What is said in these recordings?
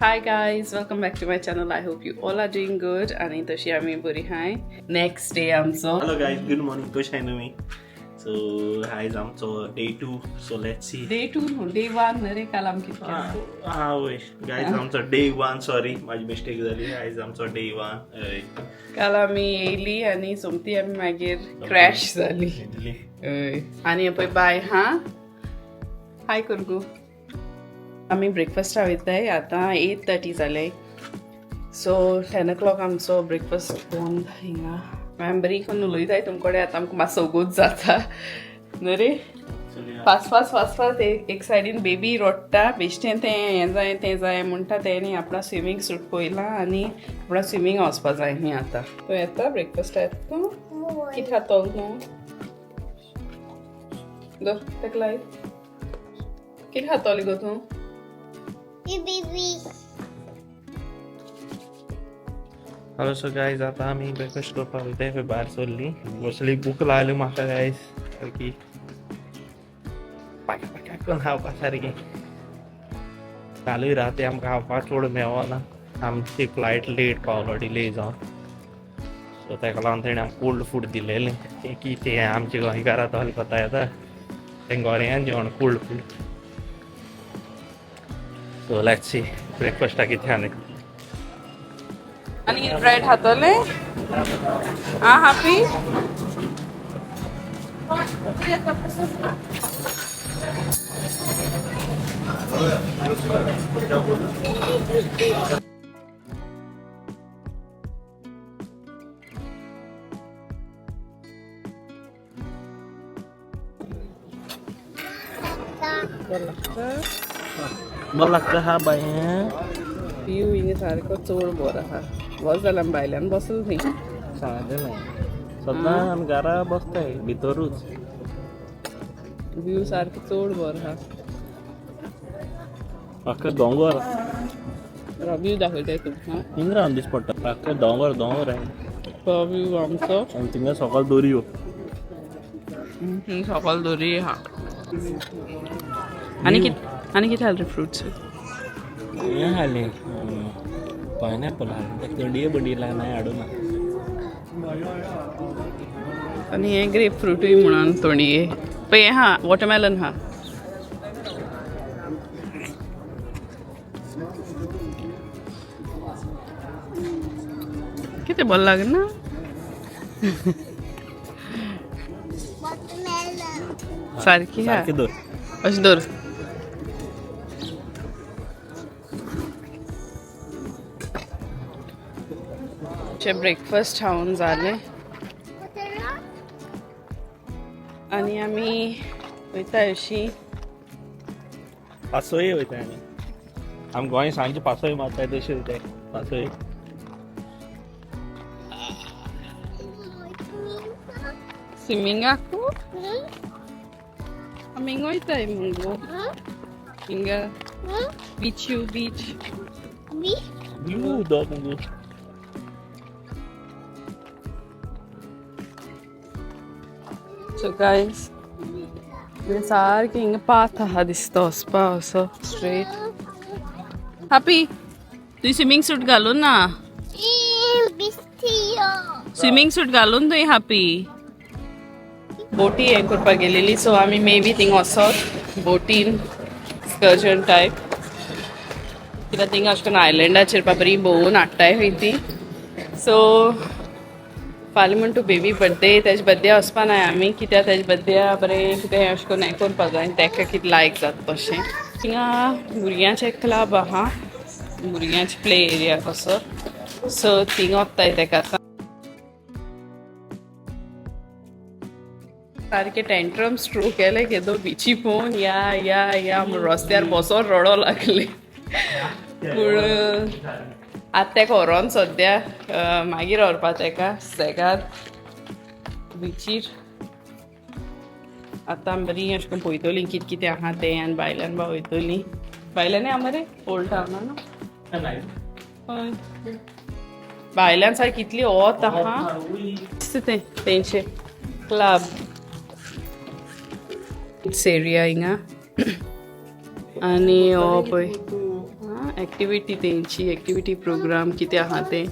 Hi guys, welcome back to my channel. I hope you all are doing good. आणि तशी आम्ही बरी हाय. Next day आमचो. Hello guys, good morning. कशें आहाय तुमी? सो आयज आमचो day 2, so let's see. Day 2 न्हू, डे 1 रे. काल आमकां कितकें हा वय गायज, आमचो डे 1. सॉरी, माझी मिस्टेक झाली. आयज आमचो डे 1. काल आमी येयली आनी सोमती आमी मागीर क्रॅश जाली. हय. आनी पळय बाय. हा, हाय कर गो. आमी ब्रेकफास्टा वयताय. आतां 8:30 जालें. सो 10 o'clock आमचो ब्रेकफास्ट बंद हिंगा. आमी बरी करून उलयताय तुमकडे. आतां आमकां मातसो वगोत जाता न्हू रे. Fast fast fast fast. एक सायडीन बेबी रोडटा बेश्टें, तें हें जाय तें जाय म्हणटा. तेणी आपणा स्विमींग सूट पळयलां आनी आपणा स्विमींग वचपा जाय न्ही. आतां तूं येता ब्रेकफास्ट येता? तूं कितें खातलो तूं? दो तेका लाय. कितें खातली गो तूं? हॅलो, सो गायज, आता आमी ब्रेकफास्ट करपाक वयताय. भायर सरली, बसली, भूक लागली म्हाका गायज सारकी. पाका पाका करून खावपा सारकी. कालूय राती आमकां खावपाक चड मेवना. आमची फ्लायट लेट पावलो, डिले जावन. सो ताका लागून तेणें आमकां कोल्ड फूड दिलेलें. तें कितें आमच्या गोंयकारां तोल कोता येता तें गोऱ्यान जेवण, cold food. So let's see ब्रेकफास्टाक कितें आनी. आनी ब्रेड खातले आ हापी? बरें लागता हा बाय. व्यू हिंगा सारको चड बरो आहा. बस जाल्यार आमी भायल्यान बसले थंय. सांगलें, सदां आमी घरा बसताय भितरूच. व्यू सारको चड बरो आहा. म्हाका दोंगर. व्यू दाखयताय तुमकां. हिंगा रावन दिस पडटा. म्हाका दोंगर दोंगर आहे. तो व्यू आमचो. आनी थिंगा सकल दोरयो. सकल दोरी आहा. आनी कित आनी कितें हाडलें फ्रुट्स? हें हाडलें, पायनएपल हाडलें. तोंडये बडी नाय हाडूं ना. आनी हें ग्रेप फ्रुटूय म्हणून तोंडये पळय. हें हा वॉटरमेलन हा. कितें बरें लागना? सारकी हा. सारकें दवर. अशें दवर. ब्रेकफास्ट खावन जालें आनी आमी वयता अशी. पासय वयता आमी. आमी गोंय सांजचे पासय मारताय तशें वयताय पासय. स्विमिंगाकू आमी हिंगा वयताय मुगो, हिंगा बीच, you beach. व्यू उदक मुगो. सो गायज, सारकें हिंगा पाथ आहा दिसता वचपा असो स्ट्रेट. हापी, तुवें स्विमींग सूट घालून ना? स्विमींग सूट घालून तुवें हापी? बोटी हें करपाक गेलेली. सो आमी मे बी थिंग वचत बोटीन, एक्सकर्जन टायप कित्याक थिंगा अशें करून आयलंडाचेर बरी भोंवून हाडटाय खंय ती. सो फाल्यां म्हण तूं बेबी बर्थडे, तेजे बर्थडे वचपा नाय आमी कित्याक तेजे बर्थडे बरें कितें अशें करून हें करपा जाय, तेका कितें लायक जाता तशें. थिंगा भुरग्यांचें क्लब आहा, भुरग्यांचे प्ले एरिया कसो. सो थिंगा वताय तेका. आतां सारके टेंट्रम स्ट्रो केले केदो बिची पळोवन. या या या म्हूण रस्त्यार बसोन रडो लागले. पूण आतां तेका व्हरोन सद्या मागीर व्हरपा तेका सेगाद बिचीर. आतां आमी बरी अशें करून पळयतलीं कितें कितें आहा तें आनी भायल्यान बा वयतलीं. भायल्यान आहा मरे ओल्ड टावनान. हय, भायल्यान सारकी इतली वत आहा. दिसता तें तेंचें क्लब it's area हिंगा. आनी हो पळय एक्टिविटी तेंची एक्टिविटी प्रोग्राम कितें आहा तें.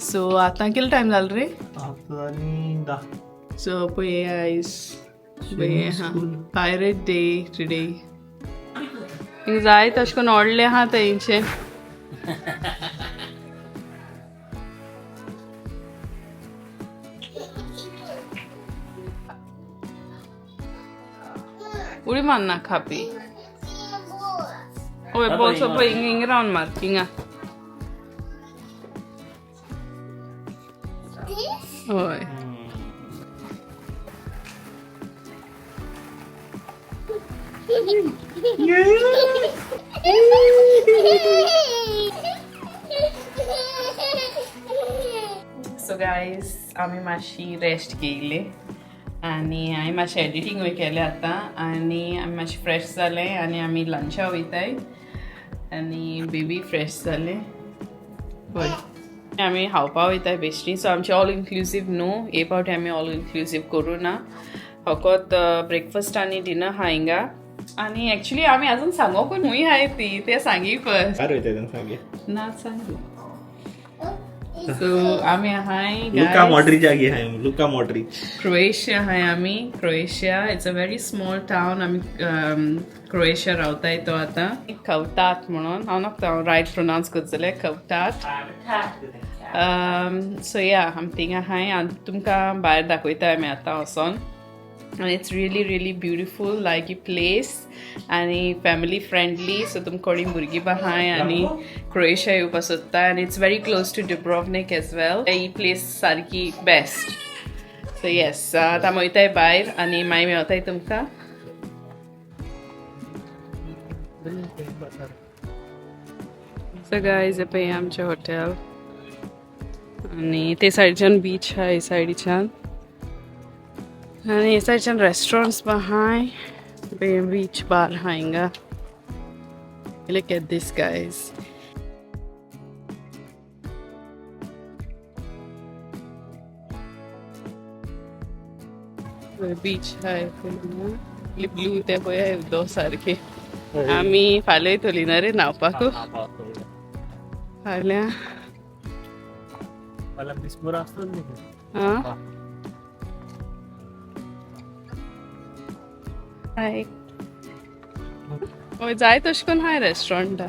सो आतां कितलो टायम जालो रे? आनी धा. सो पळय आयज पळय आहा पायरेट डे टुडे. हिंगा जाय तशें करून व्हडलें आहा तेंचें. उडी मारना खापी. हय बस पळय हिंगा हिंगा रावंड मार हिंगा. हय. सो गायज आमी मातशी रेस्ट घेयली आनी हांवें मातशें एडिटींगूय केलें आतां आनी आमी मातशें फ्रेश जालें आनी आमी लंचा वयताय आनी बेबी फ्रेश जालें. पळय आमी खावपा वयताय बेश्टी. सो आमचें ऑल इन्क्लुजीव न्हू, हे फावटी आमी ऑल इन्क्लुजीव करूं ना, फकत ब्रेकफास्ट आनी डिनर आहा हिंगा. आनी एक्चुली आमी आजून सांगोकूय न्हूय आहाय ती तें सांगी फर्स्ट. भायर वयता तेन्ना सांगे. ना सांगी. सो आमी आहाय लुका मॉड्रीच आहा, लुका मॉड्रीच. क्रोएशिया हाय आमी. Croatia it's a very small town. आमी क्रोएशिया रावताय तो आतां कवतात म्हणून हांव नाका हांव रायट प्रोनावन्स करता जाल्यार कवतात. सो या आमी थिंगा आहाय आनी तुमकां भायर दाखयता आमी आतां वचोन. आनी it's really really beautiful like he place आनी फॅमिली फ्रेंडली. सो तुमकां कोणी भुरगीं बी आहाय आनी क्रोएशिया येवपा सोदता आनी it's very close to Dubrovnik as well. He place सारकी बेस्ट. सो येस आतां आमी वयताय भायर आनी मागीर मेवताय तुमकां. सो गायज पळय आमचें हॉटेल आनी ते सायडीच्यान बीच आहा हे सायडीच्यान आनी हे सायडीच्यान रेस्टॉरंट्स बी आहाय. बीच बार आहा हिंगा. Look at this guys. Beach आहाय ब्लू ते पळय उदक सारकें. आमी फाल्यां वयतली ना रे न्हांवपाकू फाल्यां. फाल्यां दीसभर आसतलो न्ही. आं हाय हय जाय तशें करून हाय रेस्टॉरंटा.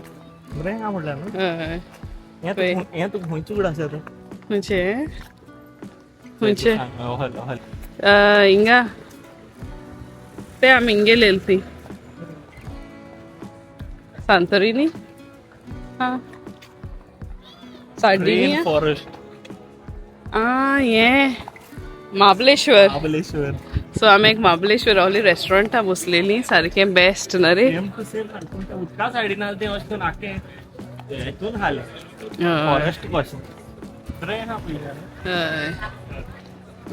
बरें आहा म्हटल्यार न्हू. हय. हें तुका हें तुका खंयची कडेन आसा तें? खंयचे खंयचे? Hall hall. हिंगा ते आमी हिंग गेलेली ती सांतोरिनी आं सार्डिनिया फॉरेस्ट. आं हें महाबलेश्वर. महाबलेश्वर. सो आमी एक महाबलेश्वर रावली रेस्टॉरंटा बसलेली सारकें बेस्ट ना रे. सेम टू सेम पूण त्या उदका सायडीन आहा तें अशें करून आख्खें हेतून हालें फॉरेस्ट कशें बरें आहा पयलीं.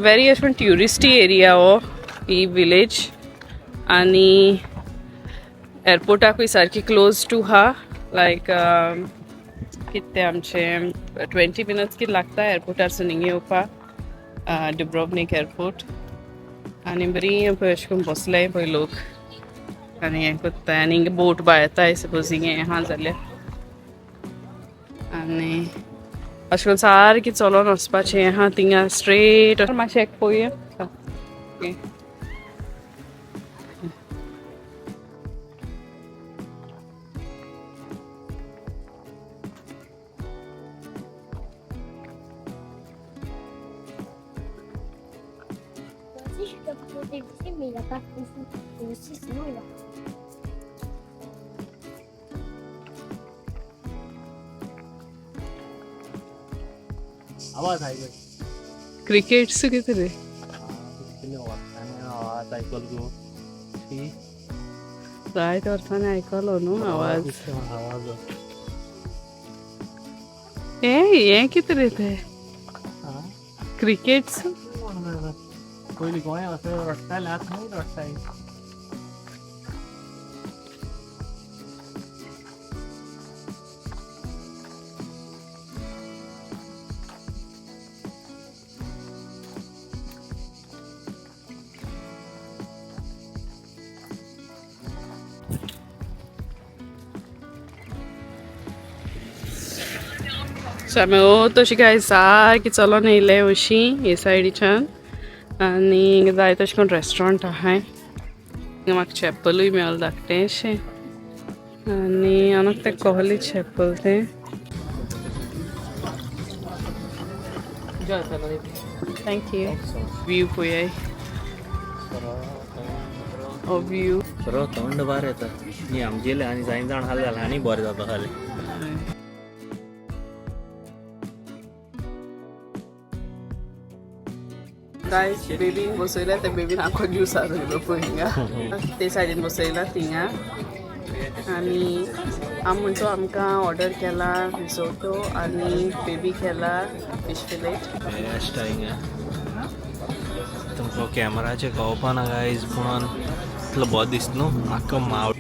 व्हेरी अशें करून ट्युरिस्टी एरिया हो ही विलेज आनी एअरपोर्टाकूय सारकी क्लोज टू हा लायक कितें तें आमचें 20 मिनट्स कितें लागता एअरपोर्टारसून हिंगा येवपाक डुब्रोवनीक एअरपोर्ट. आनी बरी पळय अशें करून बसले पळय लोक आनी हें करता आनी हिंगा बोट बा येताय सपोज हिंगा हें आहा जाल्यार आनी अशें करून सारकें चलोन वचपाचें आहा थिंगा स्ट्रेट मातशें एक पळोवया. Okay. Moi aussi, je suis capable de glisser, mais il a pas fait ça. Et aussi, sinon, il a. आवाज आयकल. क्रिकेट्स कितें रे? कितले वर्सांनी आवाज आयकल गो. शी. जायते वर्सांनी आयकलो न्हू आवाज. आवाज. हे हें कितें रे तें क्रिकेट्स? पयलीं गोंया अशें रडटाले आतां न्हू रडटाय. सो आमी तशी काय सारकी चलोन येयले अशी हे सायडीच्यान आनी हिंगा जाय तशें करून रेस्टॉरंट आहाय. हिंगा म्हाका चॅपलूय मेळ्ळें धाकटेंशें आनी आनीक तें कहलें चॅपल तें. Thank you. View पळयाय हो व्यू. बरो थंड वार येता न्ही आमगेले आनी जायना जाण हाल जालें आनी बरें जाता जालें. गायज, बेबीन बसयल्या ते बेबीन आखो ज्यूस हाडलो पळय हिंगा ते सायडीन बसयला थिंगा. आनी आमी म्हणचो आमकां ऑर्डर केला रिसोटो आनी बेबी केला फिश फिलेट. बेस्ट हिंगा तुमकां कॅमेराचे कळपाना गायज, पुणून इतलो बरो दिसता न्हू आख्खो माव.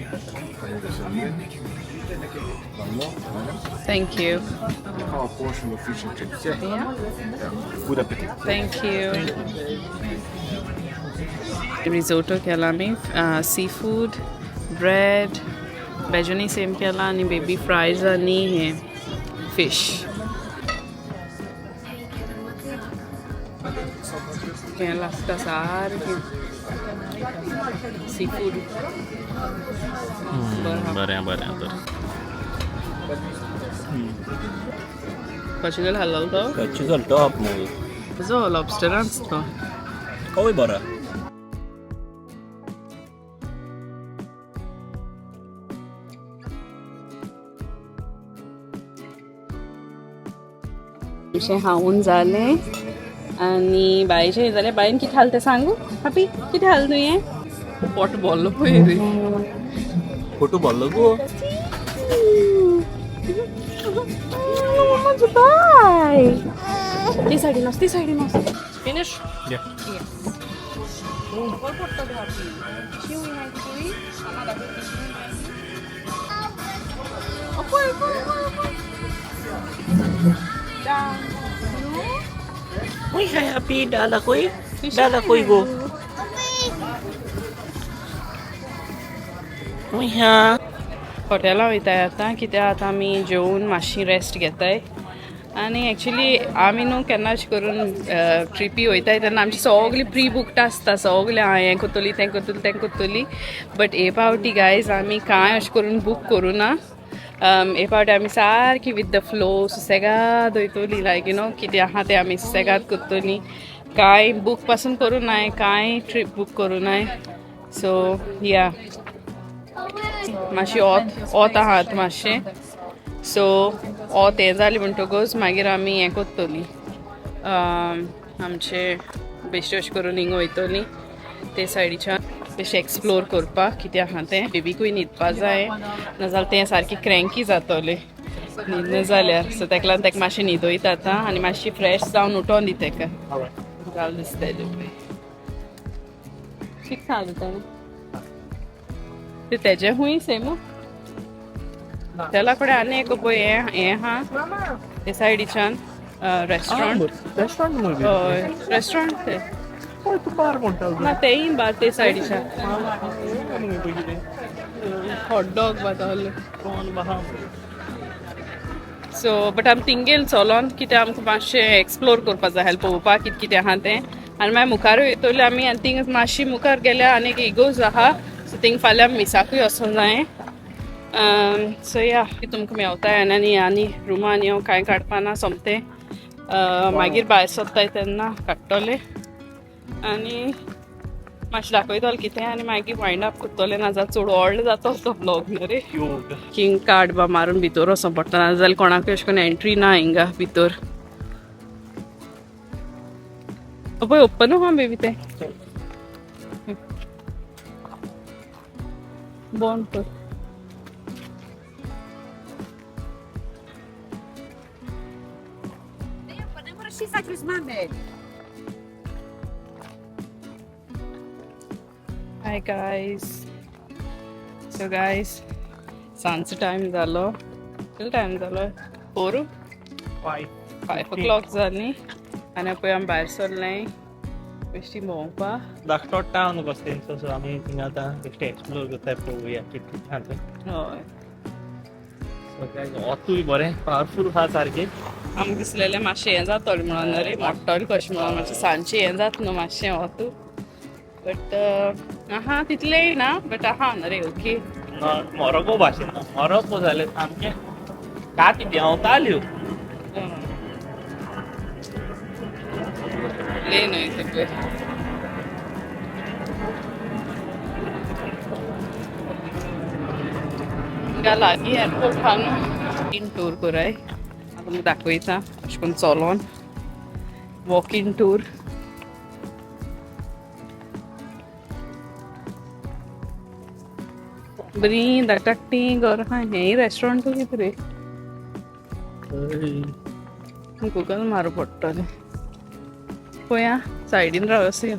Thank you. A portion of fish and chips. Yeah. Good appetit. Thank you. Risotto केला आमी, सी फूड, ब्रेड, बेजनी सेम केला आनी बेबी फ्रायज आनी हें फिश. हें लागता सारकें सी फूड बरें आहा. बरें बरें तर. कशें घाल्लो तो? कच्चो टॉप न्हू. जो लॉबस्टरांच तो. कवय बरो. आमचें खावन जालें आनी बायचें जालें. बायन कितें खालें तें सांगू? हापी, कितें खालें तुवें? पोट भरलो पळय रे. फोटो भरलो गो. बाय, ते सायडीन वच, ते सायडीन वच. फिनिश. Yeah. बरें पडटलें हापी. शिव मागीर तुवें मामा दाखय शिव मागीर. पळय पळय पळय पळय. Down. Uy, happy, dala koy. Dala koy go. Uy, ha. हॉटेलां वयताय आतां कित्याक आतां आमी जेवन मातशी रेस्ट घेताय. आनी एक्चुली आमी न्हू केन्ना अशें करून ट्रिपी वयताय तेन्ना आमची सगली प्री बुक्ड आसता सगलें, आं हें करतली, तें करतली, तें करतली. बट हे पावटी गायज आमी कांय अशें करून बूक करूं ना. हे पावटी आमी सारकी विथ the flow सुसेगाद वयतली. लायक you know कितें आहा तें आमी सुसेगाद करतली. कांय बूक पासून करूं नाय, कांय ट्रीप बूक करूं नाय. सो या, मातशी ओत ओत आहात मातशें. सो ओत हें जालें म्हणटकूच मागीर आमी हें करतलीं, आमचे बेश्टे अशें करून हिंगा वयतलीं ते सायडीच्यान बेश्टें एक्सप्लोर करपाक कितें आहा तें. बेबीकूय न्हिदपा जाय, नाजाल्यार तें सारकें क्रँकी जातलें न्हिदना जाल्यार. सो ताका लागून ताका मातशें न्हिदयता आतां आनी मातशी फ्रेश जावन उठोन दी ताका. जालें दिसतलें पळय. कितें सांगलें ताणें ते तेजें खूंय सेम तेला कडेन आनी एक पळय हें हें आहा ते सायडीच्यान रेस्टॉरंट. रेस्टॉरंट. हय, रेस्टॉरंट तें. तूं बार म्हणटा. ना, तेंय बार ते सायडीच्यान. हॉट डॉग बाताले. सो बट आमी थिंगेल चलोन कित्याक आमकां मातशें एक्सप्लोर करपा जाय, पळोवपाक कितें कितें आहा तें. आनी मागीर मुखार वयतले आमी आनी थिंग मातशी मुखार गेल्यार आनी एक इगोर्ज आहा. सो थिंग फाल्यां मिसाकूय वचोंक जाय. सो या, तुमकां मेवताय. आनी आनी आनी रुमान हांव कांय काडपा ना सोमतें. मागीर भायर सोदताय तेन्ना काडटलें आनी मातशें दाखयतलें कितें आनी मागीर वायंड अप करतलें. नाजाल्यार चड व्हडलो जातलो तो ब्लॉग न्हू रे. किंग कार्ड बा मारून भितर वचोंक पडटा, नाजाल्यार कोणाकूय अशें करून एंट्री ना हिंगा भितर. पळय, ओपन आहा बेबी तें. बंद कर. Mame. Hi guys. So guys, सांजचो टायम जालो. कितलो टायम जालो? 4 5 o'clock जालीं आनी पळय आमी भायर सरले बेश्टी भोंवपाक. धाकटो टावन कसो तेंचो. सो आमी थिंगा आतां बेश्टे एक्सप्लोर करताय, पळोवया कितें कितें आहा तें. हय. सो गायज, वतूय बरें पावरफूल आहा सारकें. आमकां दिसलेलें मातशें हें जातोलें म्हणून रे मोडटोलें कशें म्हणून मातशें सांजचें हें जाता न्हू मातशें वत बट आहा तितलेंय ना बट आहा न्हू रे ओके. मोरोको भाशेन ना, मोरोको जालें सामकें काती देंवताल्यो. ले न्हय ते पळय. हिंगा लागीं एअरपोर्ट आहा न्हू. इन टूर कोराय आतां तुमकां दाखयता अशें करून चलोन वॉकींग टूर. बरी धाकटी घर आहा. हेंय रेस्टॉरंट कितें रे, गुगल मारू पडटलें. पळया सायडीन राव अशें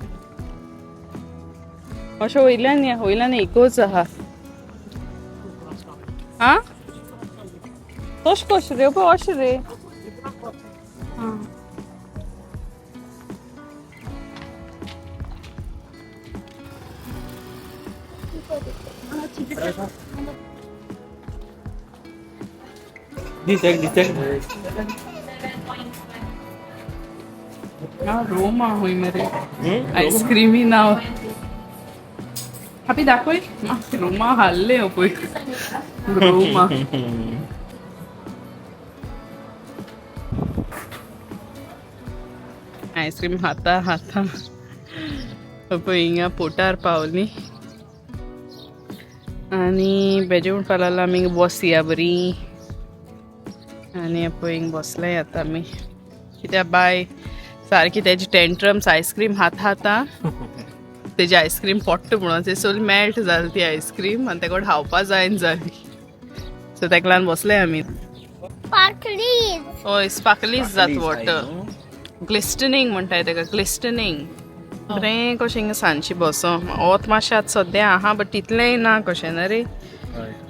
अशें वयल्यान या, वयल्यान एकूच आहा. आं तशें कशें रे पळय अशें रे. आं दिसेक दिसेक. रोम आहा हूंय मरे, आयस्क्रीमी ना. हापी दाखय रोमा हाडले पळय रोमा. आयस्क्रीम खाता खाता पळय हिंगा पोटार पावली. आनी बेजे म्हणपाक लागलो आमी बसया बरी. आनी पळय हिंग बसले आतां आमी. कित्याक बाय सारकी तेजी टेंट्रम्स आयस्क्रीम खाता खाता तेजी आयस्क्रीम पोट्ट म्हणून ते सोल मेल्ट जाली ती आयस्क्रीम आनी तेका खावपा जायना जाली. सो तेका लागून बसले आमी. Sparklies. हय स्पार्कलीज जाता वॉटर ग्लिस्टनिंग म्हणटाय तेका, ग्लिस्टनिंग. बरें कशें हिंगा सांजची बसो वत मातशें आतां सद्या आहा बट तितलेंय ना कशें ना रे.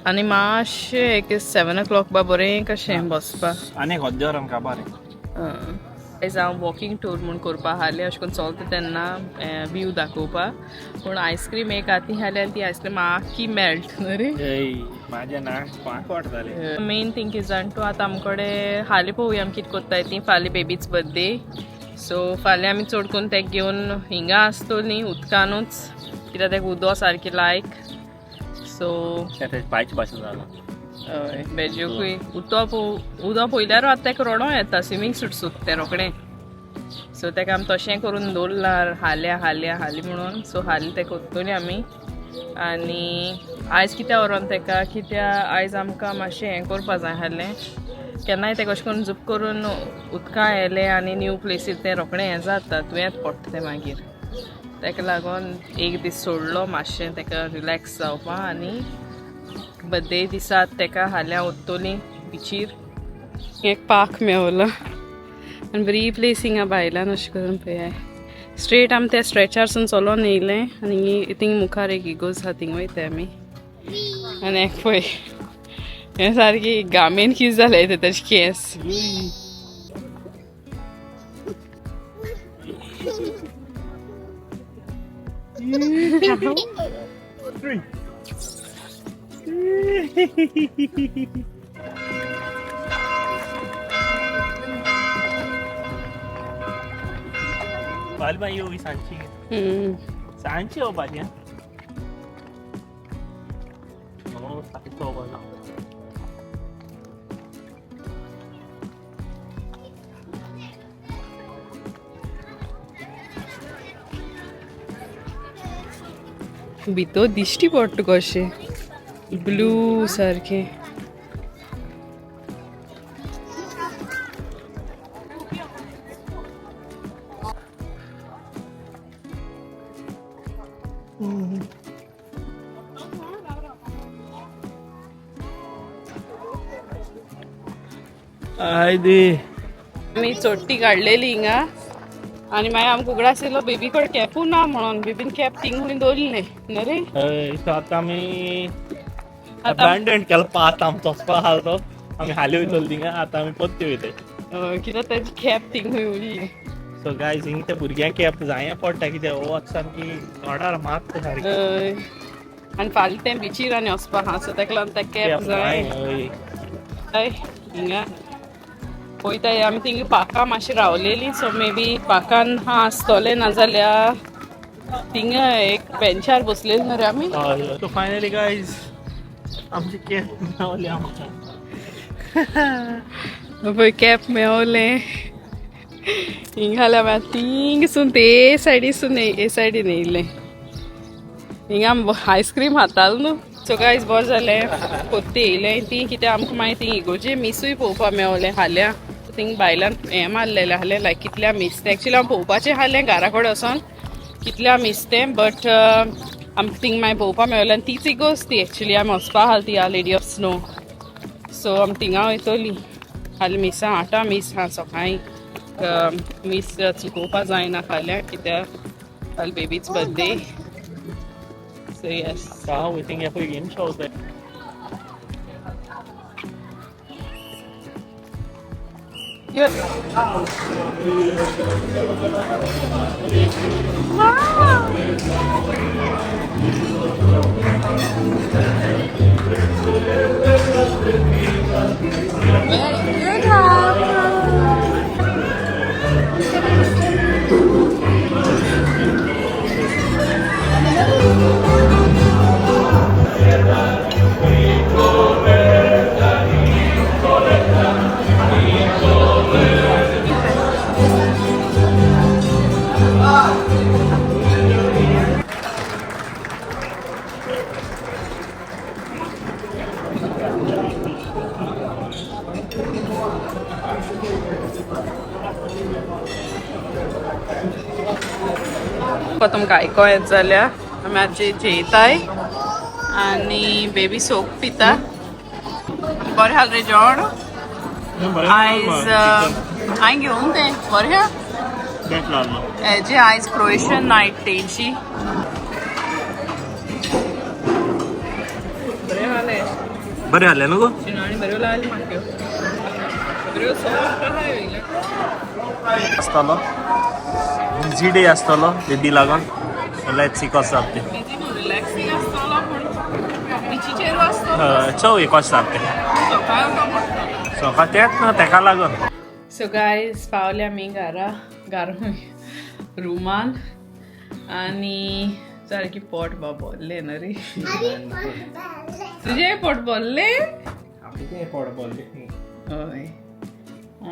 आनी मातशें एक 7 o'clock बा बरें कशें बसपा. आनी एक अर्दें वर आमकां बरें. आयज हांव वॉकिंग टूर म्हूण करपा हालें अशें करून चलता तेन्ना व्यू दाखोवपा. पूण आयस्क्रीम एक आती हाली आनी ती आयस्क्रीम आख्खी मेल्ट न्हू रे. म्हाजें नाक पांकवाट जालें. मेन थिंग is जाण तूं आतां आमकडे हालीं पळोवया आमी कितें कोत्ताय ती. फाल्यां बेबीच बर्थडे सो फाल्यां आमी चड करून तेका घेवन हिंगा आसतलीं उदकानूच, कित्याक तेका उदक सारकें लायक. सो पांयचे भाशेन जालां. हय बेजोकूय उदक उदक पळयल्यार आतां तेका रडों येता, स्विमींग सूट सोदता तें रोखडें. सो तेका आमी तशें करून दवरलां हाल्या हाल्या हाली म्हणून. सो हालीं तेका वतली आमी. आनी आयज कित्याक व्हरोन तेका, कित्याक आयज आमकां मातशें हें करपा जाय आसलें. केन्नाय तेका अशें करून झूप करून उदकां येयलें आनी न्यू प्लेसीर तें रोखडें हें जाता, दुयेंत पडटा तें मागीर. तेका लागून एक दीस सोडलो मातशें तेका रिलॅक्स जावपा. आनी बर्थडे दिसा तेका हाल्यां वतली बिचीर. एक पार्क मेवला आनी बरी प्लेस हिंगा भायल्यान अशें करून पळय. स्ट्रेट आमी त्या स्ट्रेचारसून चलोन येयलें आनी थिंग मुखार एक इगोज आहा थिंग वयताय आमी. आनी एक पळय हें सारकी गामेन कितें जालें तें तेजे केंस. फाल्यां मागीर येवं सांजची. सांजची येवपाचें सारको येवपाचो. भितर दिश्टी पडटा कशें ब्लू सारकें. आयदी आमी चोडटी काडलेली हिंगा आनी मागीर आमकां उगडास येयलो बेबी कडेन कॅपू ना म्हणून बेबीन कॅप थिंग खंय दवरलें न्हू रे. हय सो आतां आमी अबँडन केलो पाथ आमचो वचपा आहा तो. आमी हाली वयतले थिंगा, आतां आमी परते वयताय. हय कित्याक तेजी कॅप थिंग खंय उरली. सो गायज हिंग त्या भुरग्यांक कॅप जाय पडटा, कित्याक वत सामकी तोंडार मारता सारकी. हय आनी फाल्यां तें बिचीर आनी वचपा आहा सो तेका लागून तेका कॅप जाय. हय. हय हिंगा वयताय आमी थिंगा पार्का मातशें रावलेली, सो मे बी पार्कान हा आसतोलें, नाजाल्यार थिंगा एक बेंचार बसलेली न्हू रे आमी. सो फायनली गायज, आमची कॅब मेवली आमकां. पळय, कॅप मेवलें. हिंगा जाल्यार आमी थिंगसून ते सायडीसून हे सायडीन येयलें. हिंगा आमी आयस्क्रीम खातालो न्हू. सो गायज, बरें जालें पोत्ते येयलें ती, कित्याक आमकां मागीर ती इगोर्जे मिसूय पळोवपा मेवलें. हाल्या थिंग बायलान हें मारलेलें आहलें, लायक कितल्या मीस तें. एक्चुली हांव पळोवपाचें आहलें घरा कडेन वचोन कितल्या मीस तें, बट आमकां थिंग मागीर पळोवपा मेवलें. आनी तीच इगोर्ज ती एक्चुली आमी वचपा आहा ती, Our Lady of Snow. So आमी थिंगा वयतोली हालीं मिसां. आठां मीस आहा सकाळीं. मीस चुकोवपा जायना फाल्यां, कित्याक फाल्यां बेबीच बर्थडे. So yes. हांव थिंग पळय घेवन शेवताय. Very good. तुमकां आयको येत जाल्यार आमी आतां जेयताय आनी बेबी सोक पिता. बरें आहा रे जेवण आयज? हांवें घेवन तें बरें आहा. हेजे आयज क्रोएशियन नायट तेंची. बरें जालें. बरें जालें न्हू गो? शिणाणी बऱ्यो लागल्यो म्हाका, बऱ्यो सॉफ्ट आहा. आसतलो बिजी डे आसतलो बेबी लागून. Let's see कसो जाता तें. बिजी न्हू, रिलॅक्सिंग आसतलो, पूण बिचीचेर आसतलो. चोवया कशें जाता तें. सकाळ पडटलो. सकाळ तेंच ना, तेका लागून. सो गायज, पावले आमी घरा, घरा रुमान. आनी सारकी पोट बा भरलें न्हू रे? तुजें पोट भरलें? पोट भरलें. हय.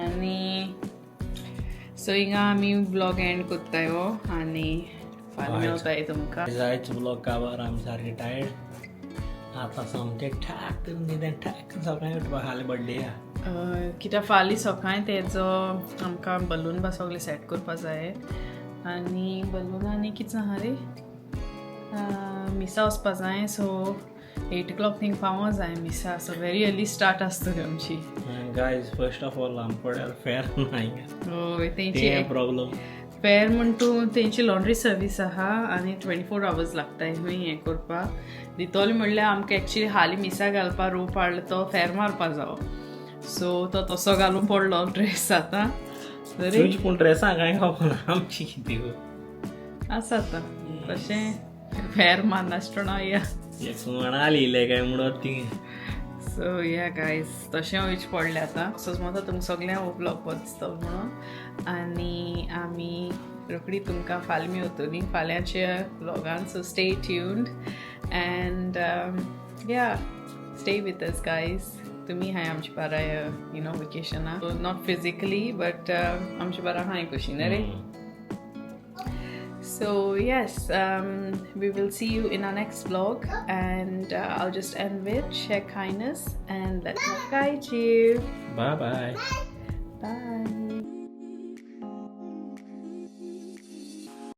आनी सो हिंगा आमी ब्लॉग एंड कोत्ताय हो आनी फाल्यां मेवताय तुमकां. आयज ब्लॉग काबार. आमी सारके टायर्ड आतां, सामकें ठाक न्हिदें ठाक. सकाळीं उठपा, फाल्यां बड्डे आहा. कित्याक फाल्यां सकाळीं तेजो आमकां बलून बा सगळें सेट करपा जाय. आनी बलून आनी कितें आहा रे, मिसा वचपा जाय. सो 8 ओ क्लॉक थिंग पावो जाय मिसा. सो व्हेरी अर्ली स्टार्ट आसतली आमची. गायज, फर्स्ट ऑफ ऑल आम पडल्यार फेर ना. हय, तेंची तें प्रॉब्लम. फेर म्हण तूं, तेंची लॉन्ड्री सर्वीस आहा आनी 24 आवर्स लागता खंय हें करपाक दितोले. म्हणल्यार आमकां एक्चुली हालीं मिसा घालपा रोप हाडलो, तो फेर मारपा जावो. सो तो तसो घालून पडलो ड्रेस आतां बरें. तुजी पूण ड्रेसां कांय खबर ना, आमची कितें? आसा आतां तशें फेर मारनासतना या. एक म्हणाली इले काय म्हणून ती. सो या गायज, तशें वयचें पडलें आतां. सो म्हाका तुमकां सगळ्यांक हो ब्लॉग बरो दिसतलो म्हणून. आनी आमी रोखडी तुमकां फाल्यां मेवतलीं फाल्यांच्या ब्लॉगान. So stay tuned and yeah, stay with us guys. तुमी हाय आमचे बारा you know वेकेशनाक, not physically but आमचे बारा हाय कशी न्ही रे? So yes, we will see you in our next vlog, and I'll just end with share kindness and let love guide you. Bye bye. Bye.